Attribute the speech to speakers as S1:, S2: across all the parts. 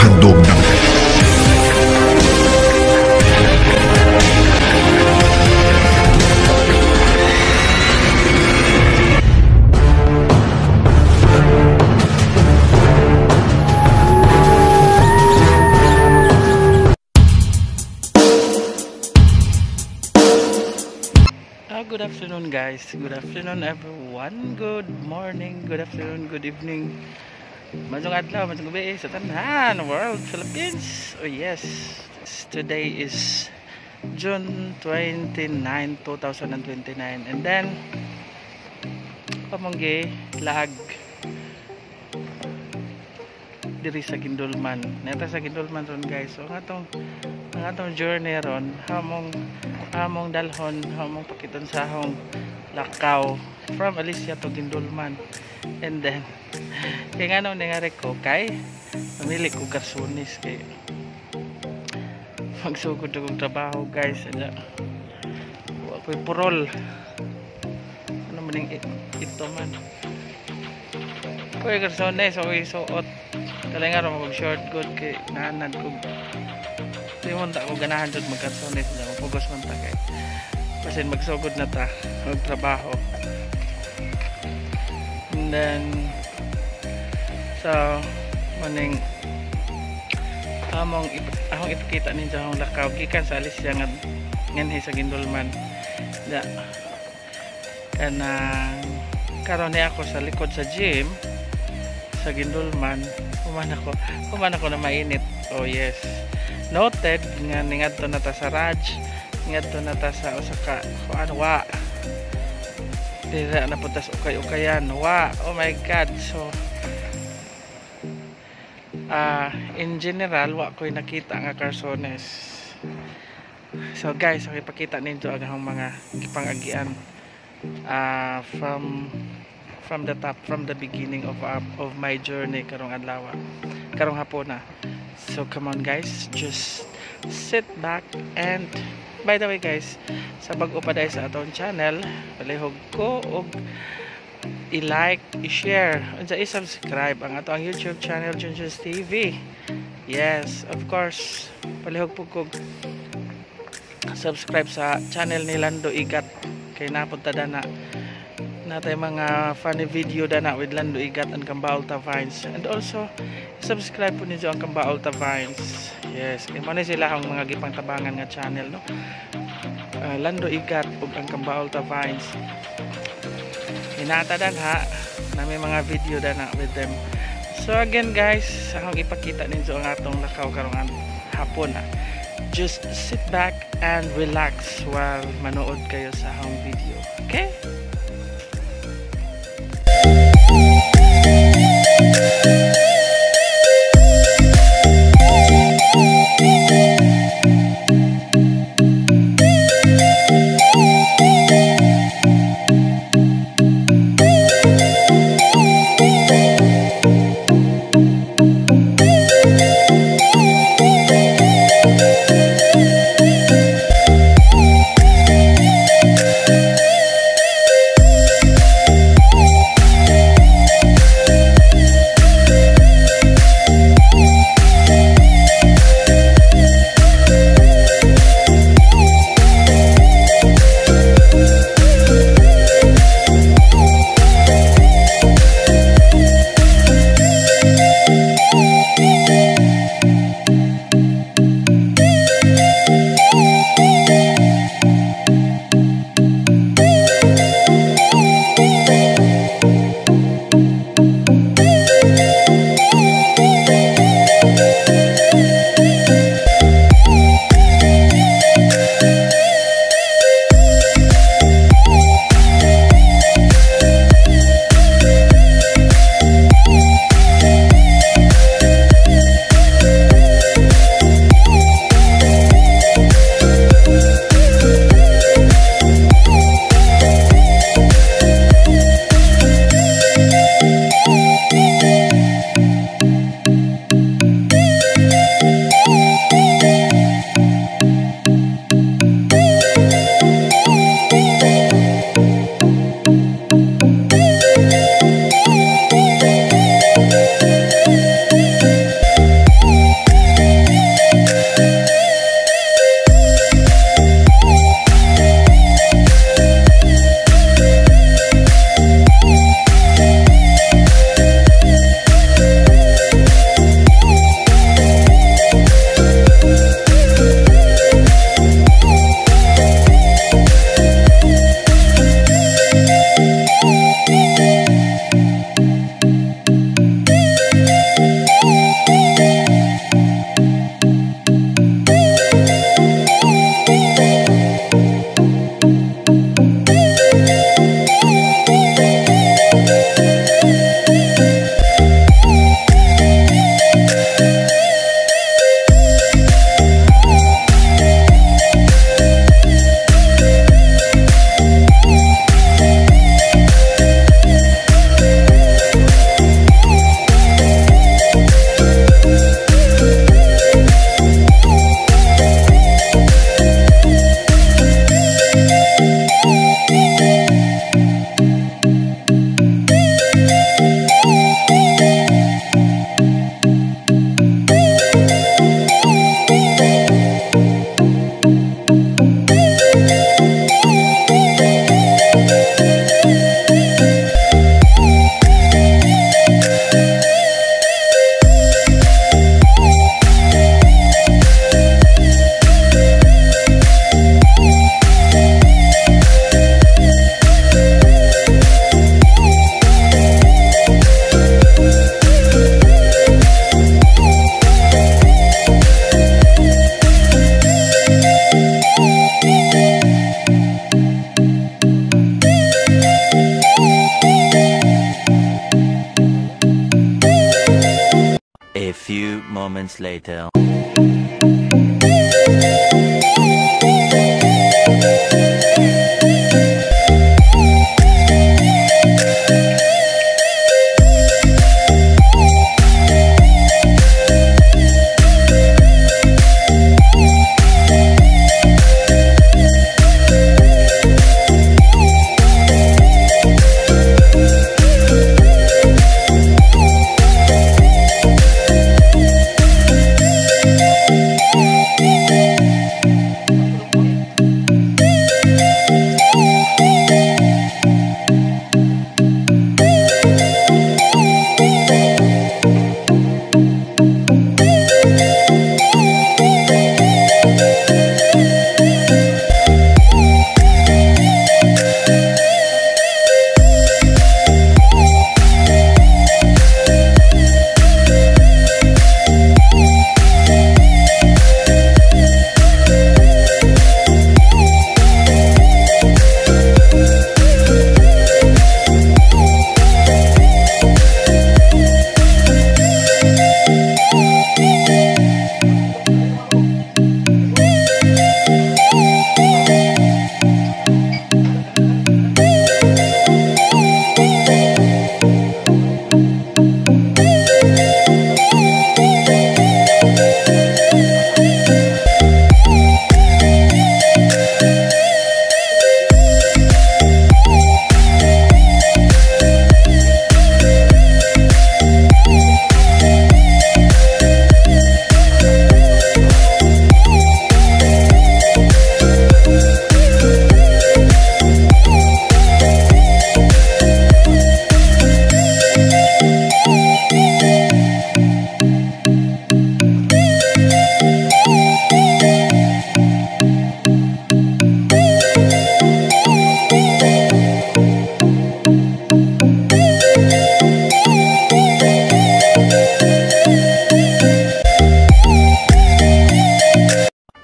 S1: Handom.
S2: Good afternoon, guys. Good afternoon, everyone. Good morning, good afternoon, good evening. Maayong adlaw, maayong gabii sa tanan world, Philippines. Oh yes. Today is June 29, 2029. And then pamanggi laag diri sa Guindulman. Neta sa Guindulman ron, guys. So ang atong journey ron, hamong among dalhon, among pakiton sa ahong lakaw from Alicia to Guindulman. And then kay ngano ningari ko, kay mamili ko karsunis kay magsugod akong trabaho, guys. Ala, wa ko'y purol. Ano man ning ito man ko'y karsunis, ako'y suot kalay nga ron mag short good kay naanad ko. Di mo ta ako ganahan jud magkarsones na mapugos man ta kay basin magsugod na ta magtrabaho. And then so maning among akong ipakita ninyo akong lakaw gikan sa Alicia nga nganhi sa Guindulman. Da kanang karon ni ako sa likod sa gym sa Guindulman. Human ako na mainit. Oh yes. Noted nga ningadto na ta sa Raj, ningadto na ta sa usa ka kuan, wa. Dira na punta sa ukay-ukayan, wa. Oh my God. So in general wa ko'y nakita nga karsones. So guys, ako ipakita ninyo ang akong mga gipangagian from the top, from the beginning of my journey karong adlaw, karong hapon na. So come on guys, just sit back. And by the way guys, sa bag-o pa dahil sa atong channel, palihog ko og i-like, i-share, unsa i-subscribe ang ato ang YouTube channel, Junjun's TV. Yes, of course, palihog po kog subscribe sa channel ni Lando Igat kay napunta dana natay mga funny video dana with Lando Igat and Kambaol Vines. And also subscribe po ninyo ang Kambaol Vines. Yes, kay mo ni sila ang mga gipangtabangan nga channel, no. Lando Igat ug ang Kambaol Vines. Hinata dan ha, na may mga video dana with them. So again guys, akong ipakita ninyo ang atong lakaw karong hapon na. Just sit back and relax while manood kayo sa akong video. Okay?
S1: Few moments later.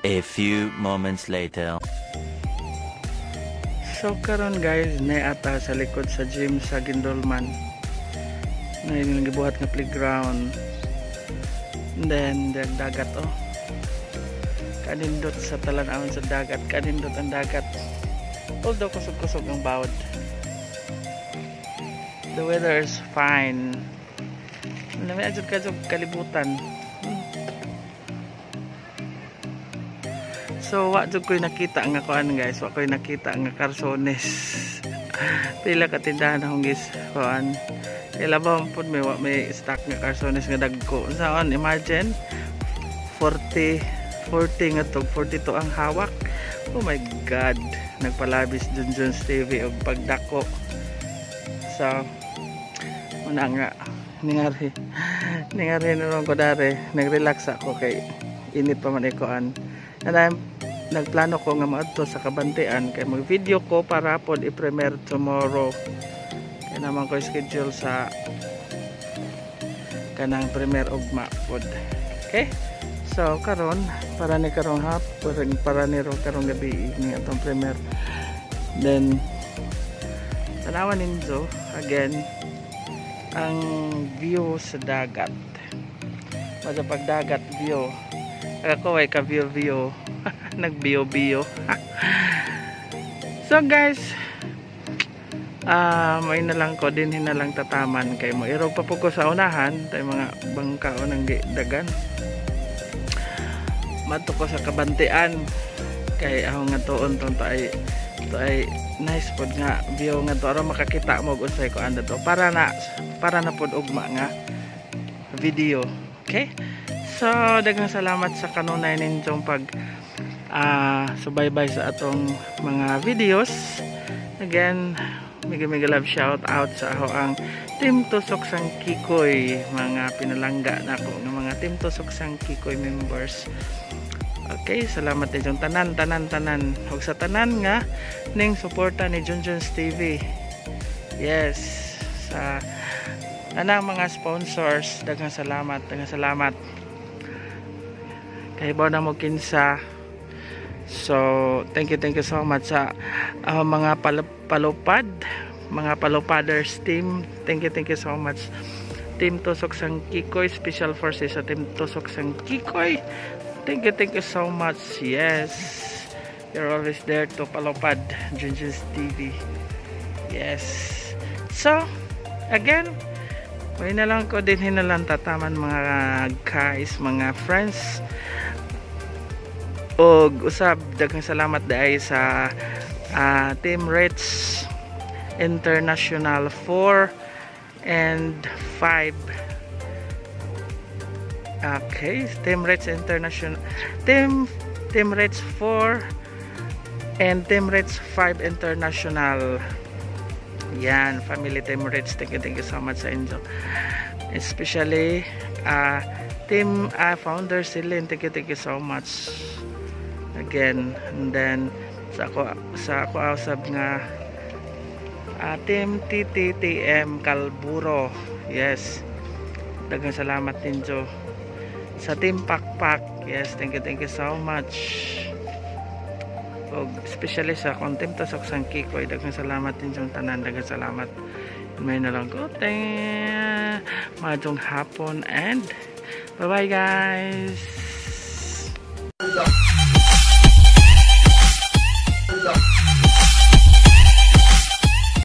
S1: A few moments later.
S2: So karon guys, naata sa likod sa gym sa Guindulman. Na yung gibuhat nga playground. And then dagat oh. Kanindot sa talan-awon sa dagat, kanindot ang dagat. Although kusog-kusog ang bawod. The weather is fine. Lami adjud kadtong kalibutan. So wa jud ko'y nakita nga kuan guys, wa ko'y nakita nga karsones. Pila ka tindahan akong gis kuan. Kay labaw pud may wa may stock nga karsones nga dagko. Saon imagine 40 nga tog 42 ang hawak. Oh my God, nagpalabis Junjun's TV og pagdako. So una nga ningari naman ko dare, nagrelax ako kay init pa man ikuan. And I'm nagplano ko nga maadto sa Kabantian kay mag-video ko para pod i-premiere tomorrow. Kay naman ko schedule sa kanang premiere ugma pod. Okay? So karon para ni karong hapon, para ni karong gabi ni atong premiere. Then tanawan ninyo again ang view sa dagat. Madya pagdagat view. Ako ay ka view view. Nag-bio-bio. So guys, may na lang ko din hinalang tataman kay mo irog pa po ko sa unahan tay mga bangka o nang dagan. Madto ko sa Kabantian kay ako nga tuon tong to ay nice pod nga view nga to aron makakita mo og unsay ko anda to para na pod ugma nga video. Okay? So daghang salamat sa kanunay ninyong pag subaybay sa atong mga videos. Again, mega mega love shout out sa ako ang Team Tusok Sang Kikoy, mga pinalangga nako ng mga Team Tusok Sang Kikoy members. Okay, salamat ninyong tanan tanan tanan ug sa tanan nga ning suporta ni Junjun's TV. Yes, sa tanang mga sponsors, daghang salamat, daghang salamat. Kahibaw na mo kinsa. So, thank you so much sa mga palupad, mga palupaders team. Thank you so much. Team Tusok Sang Kikoy, Special Forces sa Team Tusok Sang Kikoy. Thank you so much. Yes. You're always there to palupad Junjun's TV. Yes. So, again, may na lang ko din hinalang tataman, mga guys, mga friends. Og usab, daghang salamat diay sa Team Rich International 4 and 5. Okay, Team Rich International, Team Rich 4 and Team Rich 5 International. Yan, family Team Rich, thank you so much sa inyo. Especially Team founder Celine, thank you so much again. And then sa ako usab nga Team TTTM Kalburo. Yes. Daghang salamat ninyo. Sa Team Pakpak. Yes, thank you so much. Og especially sa akong Team Tusok Sang Kikoy, daghang salamat ninyong tanan, daghang salamat. May na lang ko. Maayong hapon and bye bye, guys.